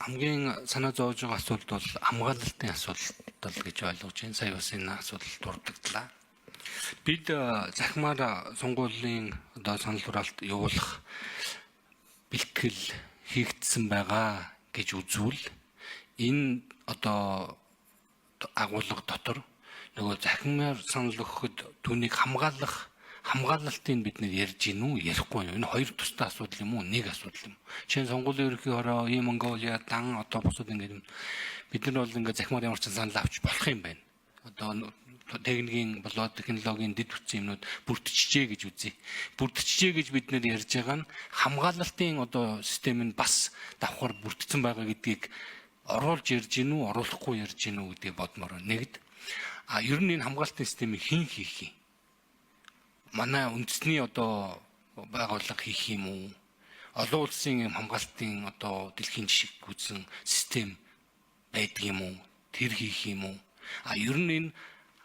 Хамгийн санаа зовж байгаа асуудал бол хамгаалалтын асуудал гэж ойлгож байна. Сая бас энэ асуудал дурдагдлаа. Бид захимаар сонгуулийн одоо санал хураалт явуулах бэлтгэл хийгдсэн байгаа гэж үзвэл, энэ одоо агуулга дотор нөгөө захимаар санал өгөхөд түүнийг хамгаалах хамгаалалтыг бид нар ярьж гин үү, ярихгүй юу? Энэ хоёр тустай асуудал юм уу, нэг асуудал юм уу? Жишээ нь, сонгуулийн ерөнхий хороо, ийм Монголиа, дан одоо бусад ингээд бид нар бол ингээд захимаар ямар ч санал авч болох юм байна. Одоо техникийн болоод технологийн дэд бүтцийн юмнууд бүрдчихжээ гэж үзье. Бүрдчихжээ гэж бид нар ярьж байгаа нь хамгаалалтын одоо систем нь бас давхар бүрдсэн байгаа гэдгийг оруулж ярьж гин үү, оруулахгүй ярьж гин үү гэдгийг бодмоор байна. Нэгд. А ер нь энэ хамгаалалтын системийг хэн хийх юм? Манай үндэсний одоо байгууллага хийх юм уу? Олон улсын юм хамгаалтын одоо дэлхийн жишг үзсэн систем байдаг юм уу? Тэр хийх юм уу? А ер нь энэ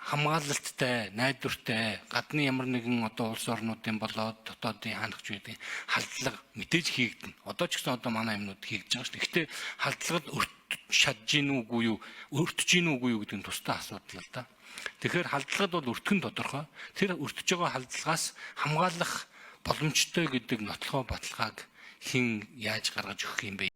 хамгаалалттай, найдвартай, гадны ямар нэгэн одоо улс орнуудын болоод дотоодын хаанахч байдгийн халдлага мэдээж хийгдэнэ. Одоо ч гэсэн одоо манай юмнууд хийгдэж байгаа шүү дээ. Гэхдээ халдлагад өрт чадж гин үгүй юу, өртөж гин үгүй юу гэдэг нь тустай асуудал л да. Тэгэхээр халдлагад бол өртөх нь тодорхой. Тэр өртөж байгаа халдлагаас хамгаалах боломжтой гэдэг нотлохоо баталгааг хэн яаж гаргаж өгөх юм бэ?